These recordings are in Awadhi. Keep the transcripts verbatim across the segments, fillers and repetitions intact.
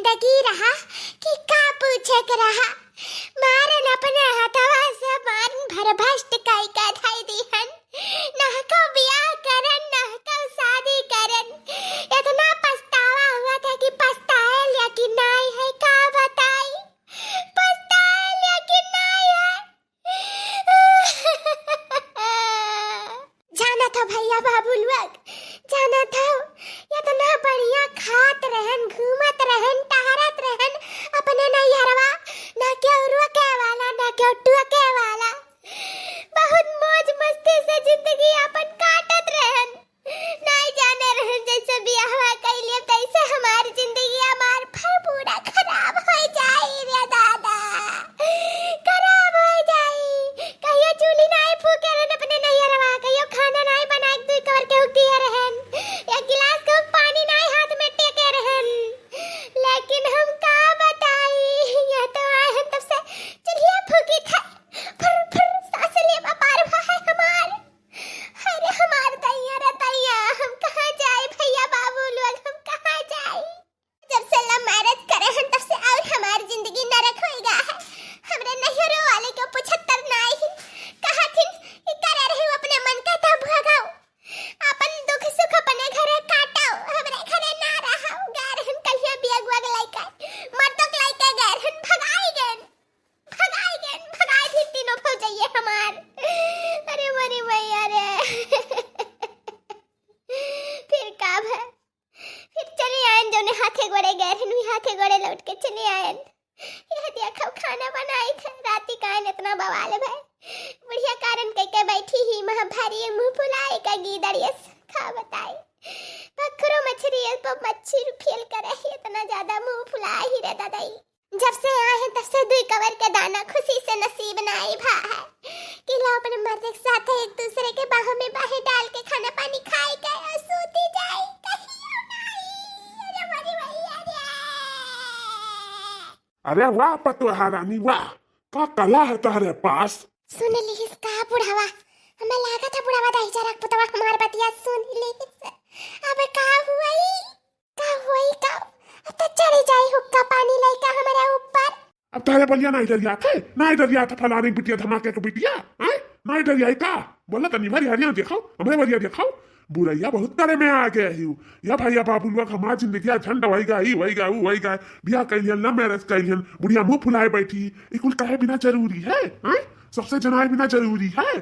तकी रहा कि का पूछे के रहा। मारन अपने हथवा से मन भर भ्रष्ट कई के धई दिहन। नहको बियाह करन, नहको शादी करन। इतना पछतावा हुआ था कि पछताए लेकिन नाई है, का बताई, पछताए लेकिन नाई है। जानत हो भैया बाबू लोग, जानत हो, इतना बढ़िया खात रहन, घूमत रहन, टहरत रहन, अपने नैहरवा, ना केहू रोके वाला, ना केहू टोके वाला। बहुत मौज मस्ती से जिंदगी अपन काटत रहन। नाई जाने रहन जैसे बियाहवा कइले तैसे हमार जिंदगी, हमार फल पूरा खराब हो जाई रे दादा, खराब हो जाई। कहियो चूल्ही नाई फूके रहन अपने नैहरवा, कहियो खाना नाई बना के दुई कवर केहू दिए रहन, एक गिलास केहू पानी नाई हाथ में टेके रहन। लेकिन हम का बताई, यह तो आए हैं तब से चूल्हिया फूकी था, फुर फुर सांस लेवा पार भा है हमार। अरे हमार दैया रे दैया, हम कहाँ जाई भैया बाबू लोग, हम कहाँ जाई? जब से love marriage करे हन तब से और हमार जिंदगी नरक होई गा है। हमरे नैहरो वाले के पचहत्तर नाई ही, कहत हिन कि करे रहे अपने मन का तब भगाओ, अपन दुख सुख अपने घरे काटो, हमरे घरे ना रहो। गैर हन कहिया बिया गुआ के लइका, मर्दों के लइका गैर हन भगाई गए, भगाई गए, भगाई दी तीनों भौजैये हमार। अरे मोरी मैया रे। फिर का भय? फिर चले आयन, जौने हाथे गोड़े गए रहन, वही हाथे गोड़े लौट के चले आयन। यह देखो, खाना बनाई थे, राती का आयन इतना बवाल भय। बुढ़िया कारण कह के बैठी ही, महा भारी मुंह फुलाए का गीदड़ियस, का बताई। भखरो मछरी है, तो मच्छी फेल करे ही, इतना ज्यादा मुंह फुलाए ही रे दादाई। जब से आए हैं तब से दुई कवर के दाना खुशी से नसीब नाई भा है कि लो अपने मर्द के साथ एक दूसरे के बाहों में बाहें डाल के खाना पानी खाए के और सूती जाए, कहियो नाई। अरे मोरी मैया रे। अरे वाह पतोहा रानी वाह, का कला है तोहरे पास। सुन लिहिस का बुढ़ावा, हमें लागत है बुढ़ावा दही जरा पुतवा हमार बतिया सुन लिहिस। अब का हुई? का होई का? अब तो चढ़ी जाई हुक्का पानी लइका हमरा ऊपर। अब तारे बलिया नाई डरियात है, नाई डरियात है फलानी बिटिया धमाके के बिटिया, हैं? नाई डरियाई का? बोला तनी भरी हरिया देखाओ, हमरे बलिया देखाओ। बुढ़ैया बहुत करे में आ गए ही। या भैया बाबू लोग हमार जिंदगी झंड वही गई, वही गई, वही गई। बियाह कइलियन, love marriage कइलियन, बुढ़िया मुंह फुलाए बैठी। ई कुल कहे बिना जरूरी है, हैं? सबसे जनाए बिना जरूरी है।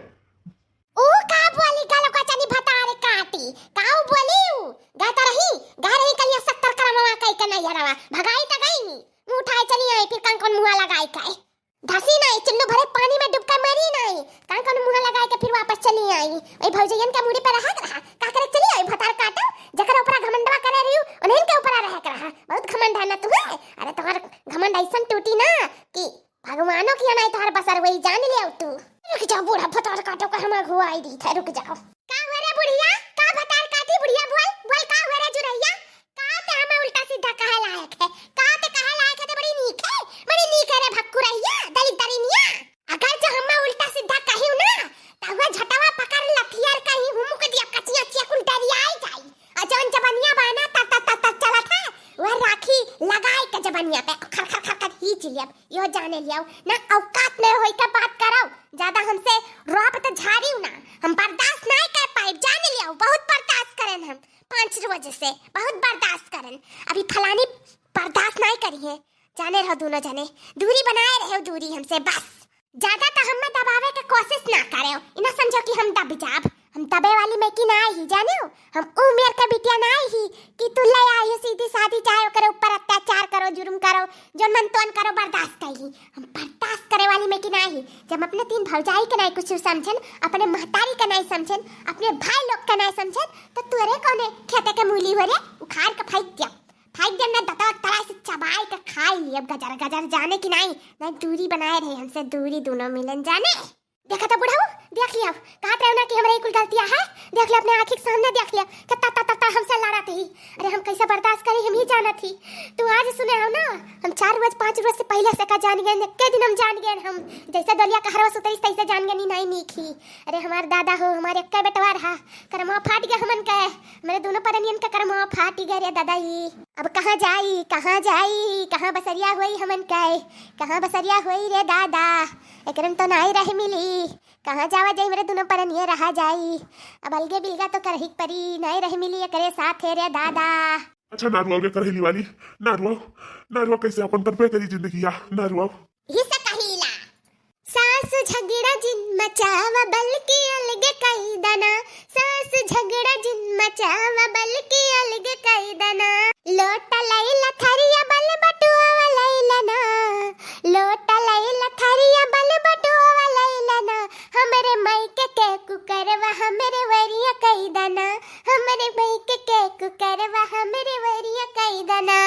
ऊ का बोली गल को चनी भतार काटी, काऊ बोली ऊ? गा त रही, गा रही कलिया सत्तर करमवा कई के नैहरवा, भगाई त गई नी, मुंह उठाए चली आई, फिर कौन कौन मुंह लगाई के। धसी नहीं, चुल्लू भरे पानी में डुबका मरी नहीं, कौन कौन मुंह लगाई के फिर वापस चली आई। ओई भौजैयन के मुड़ी पे रहा के रहा, का करे चली आई भतार काटो, जकर ऊपर घमंडवा करे रही, उन्हें के ऊपर रहे के रहा, बहुत घमंड है ना तुम्हें। अरे तुम्हार घमंड ऐसन टूटी ना कि भगवानो की अनाई तोहर बसर वही जान लिया तू। रुक जाओ, बूढ़ा भतार काटो का हमार घुआई दी था, रुक जाओ। का हुआ रे बुढ़िया? का भतार काटी बुढ़िया? बोल, बोल का हुआ रे जुरैया? का ते हमें उल्टा सीधा कहे लायक है? का ते कहे लायक है? ते बड़ी नीक है, बड़ी नीक है रे भक्कू रहिया, दलित दरिनिया। अगर जो हमें उल्टा सीधा कहियो ना, त हुआ झटवा पकड़ लथियार कहीं हुमुक दिया, कचिया चिया कुल डरियाई जाई। आ जौन जबनिया बा ना, तर, तर, तर, तर चलत है, वह राखी लगाई के जबनिया पे खर, खर, खर, खर खींच लियब। यो जाने लियाओ ना, औकात में होई के बात करो, ज्यादा हमसे रोब त झाड़ियो ना, हम बर्दाश्त नाय कर पाइब, जाने लियाओ, बहुत बर्दाश्त करन हम, पाँच रोज से बहुत बर्दाश्त करन। अभी फलानी बर्दाश्त नाय करी है, जाने रहो दोनों जने, दूरी बनाए रहो, दूरी हमसे बस। ज्यादा तो हमें दबावे के कोशिश ना करेओ, इना समझो कि हम दब जाब। हम दबे वाली में की ना ही जानेओ, हम ऊ मेर के बिटिया ना ही कि तू ले आई सीधी सादी, चाहे ओकरे ऊपर अत्याचार करो, जुर्म करो, जौन मन तोन करो, बर्दाश्त कर ही। हम बर्दाश्त करे वाली में की ना ही। जब अपने तीन भौजाई के नहीं कुछ समझन, अपने महतारी के नहीं समझन, अपने भाई लोग के नहीं समझन, तो तोरे कौने खेते के मूली हो रे, उखाड़ के फेंक दिया। फेंक देम ना, दतवा तलाई से चबाई के खाई लियब गजर गजर, जाने कि नाई? ना दूरी बनाए रहे हमसे, दूरी दोनों मिलन जाने। देखा था बुढ़ऊ, देख लिया, कहत रहे ना कि हमरा ई कुल गलतियाँ है, देख लिया अपने आँखी के सामने देख लिया, कितना ता, ता, ता हमसे लड़त ही। अरे हम कैसे बर्दाश्त करी, हम ही जानत ही। तू आज सुने हो ना, हम चार रोज पाँच रोज से पहले से का जान गए, एक्के दिन हम जान गए हम, जैसे डलिया कहरवा से उतरी तैसे जान गए, नाई नीक ही। अरे हमार दादा हो, हमारे एक्के बेटवा रहा, करमवा फाट गया हमन के, मेरे दोनों परनियन का करमवा फाट गया रे दादा ही। अब कहाँ जाई, कहाँ जाई, कहाँ बसरिया होई हमन के, कहाँ बसरिया होई रे दादा, एकरन तो नाई रह मिली, कहाँ जावा जाई, हमरे दुनो परनिये रहा जाई। अब अलगे बिलगा तो करही के परी, नाई रह मिली एकरे साथे रे दादा। अच्छा, ना रुआओ रे करेली वाली, ना रुआओ, ना रुआओ, कैसे अपन करबे करी जिंदगिया, ना रुआओ। ही से कहीला। सासु झगड़ा जिन मचावा, बल्कि अलग कई दना। सासु झगड़ा जिन मचावा, बल्कि अलग कई दना। लोटा लैला थरिया, बल बटुआ लैला ना। लोटा लैला थरिया, बल बटुआ लैला ना। हमरे मायके के कुकरवा, हमरे वरिया कई दना। हमरे मायके के कुकरवा, हमरे वरिया कई दना।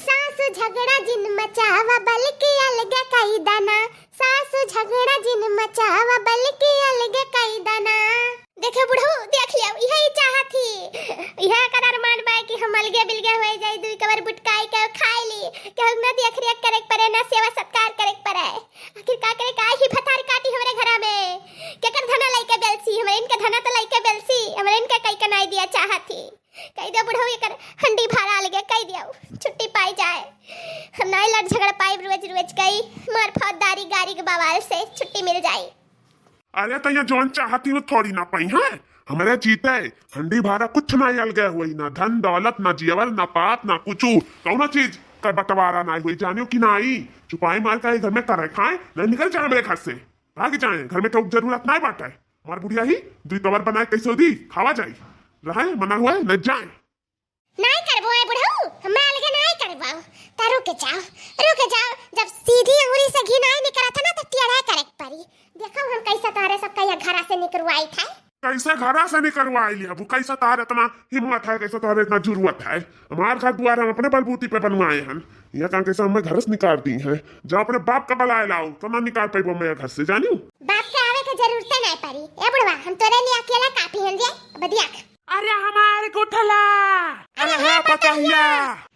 सासु झगड़ा जिन मचावा, बल्कि अलग कई दना। सासु झगड़ा जिन मचावा, बल्कि अलग कई दना। देखे बुढ़ऊ, देख लियो, इहे ही चाहत ही, इहे एकर अरमान बा कि हम अलगे बिलगे होए जाई, दुई कबर बुटकाई के खाए ली, केहू ना देख रेख करे के परे, ना सेवा सत्कार करे के परे। आखिर का करे, का ही भतार काटी हमरे घरा में, केकर धना लइके बेलसी, हमरे इनके धना तो लइके बेलसी, हमरे इनके कई के नाई दिया चाहत ही। कई दे बुढ़ऊ एकर हंडी भाड़ा अलगे कई दियो, छुट्टी पाई जाए। हम नाई लड़ झगड़ पाइब रोज रोज कई, मार फौजदारी गारी के बवाल से छुट्टी मिल जाई। अरे तो ये जौन चाहती हूँ थोड़ी ना पाई है, हमरे जीते हंडी भाड़ा कुछ ना अलगे हुई, ना धन दौलत, ना जेवर, ना पात, ना कुछू, कौनो चीज का बंटवारा ना हुई, जानियो कि नाई। चुपाई मार का घर में करे खाए, नहीं निकल जाए हमरे घर से, भाग जाए, घर में तो जरूरत नहीं बाटे। हमार बुढ़िया ही दुई कबर बनाए कैसे दी, खावा जाई, रहे मना हुआ न जाए। नाई करबो ए बुढ़ऊ, हमें अलगे नाई करबो। त रुक जाओ, रुक जाओ, जब सीधी अंगुरी से घी नाई निकरत है ना, तो टेढ़ा करे के परी। देखो हम कैसे तोहरे सबका ये घरा से निकरवाई थे। कैसे घरा से निकरवाई लिया? वो कैसे तोहरे इतना हिम्मत है, कैसे तोहरे इतना जरूरत है? हमार घर दुआर हम अपने बलबूती पे बनवाए हन। ये काम कैसे हमें घर से निकाल दी हैं? जा अपने बाप का बुलाए लाओ, तो ना निकाल पाइबो मैं घर से, जानियो। बाप के आवे के जरूरत नहीं पड़ी। ए बुढ़वा, हम तोरे लिए अकेला काफी हन रे, बदिया। अरे हमार गुठला। अरे हाँ, पतोहिया।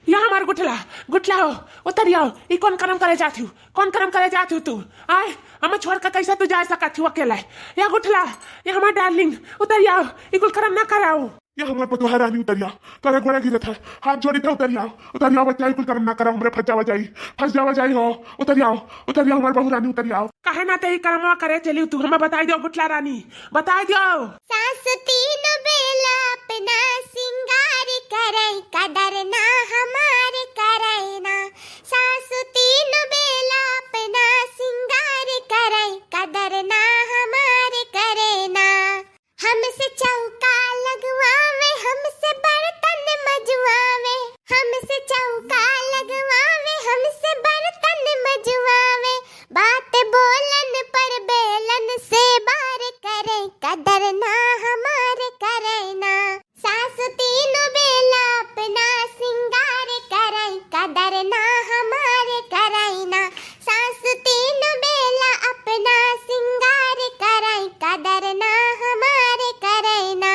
या हमार गुठला, गुठला हो, उतर आओ। ई कौन करम करे जात हूँ? कौन करम करे जात हूँ तू? आए, हमें छोड़ के कैसे तू जा सकत हूँ अकेला? या गुठला, या हमार डार्लिंग, उतर आओ, ई कुल करम ना कराओ। या हमार पतोहा रानी उतर आओ, तोरे गोड़ा गिरत है, हाथ जोड़ी थे, उतर आओ, उतर आओ बच्चा, ई कुल करम ना कराओ, हमरे फंस जावा जाई, फंस जावा जाई हो, उतर आओ, उतर आओ हमार बहू रानी, उतर आओ। काहे ना ते ई करमवा करे चली तू, हमें बताई दो गुठला रानी, बताई दो। सासु तीन बेला अपना सिंगार करई, कदर ना हमार करई ना। सासु तीन बेला अपना सिंगार करई, कदर ना हमार करे ना। हमसे चौका लगवावे, हमसे बर्तन मजवावे, हमसे चौका लगवावे, हमसे बर्तन मजवावे। बात बोलन पर बेलन से बार करे, कदर ना हमार करे ना। सास तीन बेला अपना सिंगार करई, कदर ना हमार करई ना। सास तीन बेला अपना सिंगार करई, कदर ना हमार करई ना।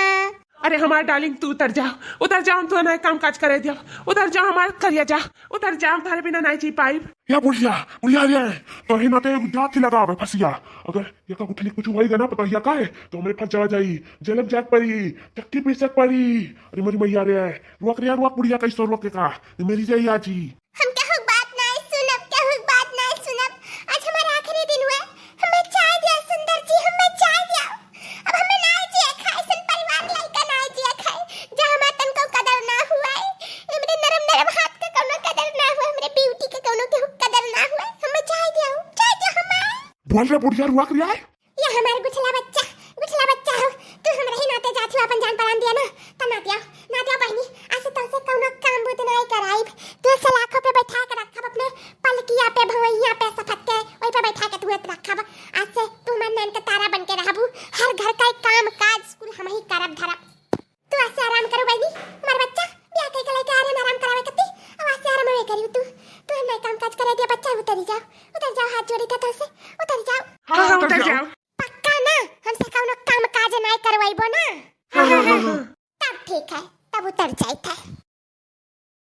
अरे हमार डार्लिंग, तू उतर जा, उतर जा, हम तो ना काम काज करे दिया, उतर जा, हमार करिया जा, उतर जा, हम थारे बिना नहीं जी पाइब। या बुढ़िया, बुढ़िया रे, तोही नाते एगो जात ही लगावे फसिया। अगर एका गुठली कुछ होई गना पतोहिया का है, तो हमरे फंस जावा जाई, जेल में जाए के पड़ी, चक्की पीसे के पड़ी। अरे मोरी मैया रे, रुक रे, रुक बुढ़िया, कैसे रोके का, ये मेरी जाई आजी। हम केहू के बात नाई सुनब, केहू के बात नाई सुनब। आज हमार आखिरी दिन हुए, हमें जाए दिया सुंदर जी, हमें जाए दिया। अब हमें नाई जिए खाए, सन परिवार लइका नाई जिए खाए, जा हमार तनको कदर ना हुए। हमरे नरम नरम हाथ के कौनो कदर ना हुए, हमरे ब्यूटी के कौनो केहू कदर ना हुए। हमें जाए दिया, जाए दिया हमार। बोल रे बुढ़िया, रुक रे। या हमार गुठला बच्चा, गुठला बच्चा हो, तू हमरा ही नाते जात हो, अपन जान परान दिया ना, त ना दिया, ना दिया बहिनी, आज से तोसे कौनो काम बूत नाई कराइब। तू सलाखों पे बैठा के रखब अपने पलकिया पे, भवैया पे, सफत के, वही पे बैठा के तू रखब। आज से तू हमार नैन के तारा बन के रहबू, हर घर का काम काज कुल हम ही करब धरब। तू आज से आराम करो बहिनी, हमार बच्चा ब्याह कई के लेके आ रहे आराम करावे कती, अब आज से आराम नहीं करियो तू, तू हम नहीं काम काज करे दिया बच्चा, उतरी जाओ, उतर जाओ, हाथ जोड़ी था तोसे, उतर जाओ। हाँ, हाँ, उतर उतर जाओ। जाओ। पक्का ना, हमसे कौनो काम काज नाई करवाइबो ना? हाँ, हाँ, हाँ, हाँ। तब ठीक है, तब उतर जाइत है।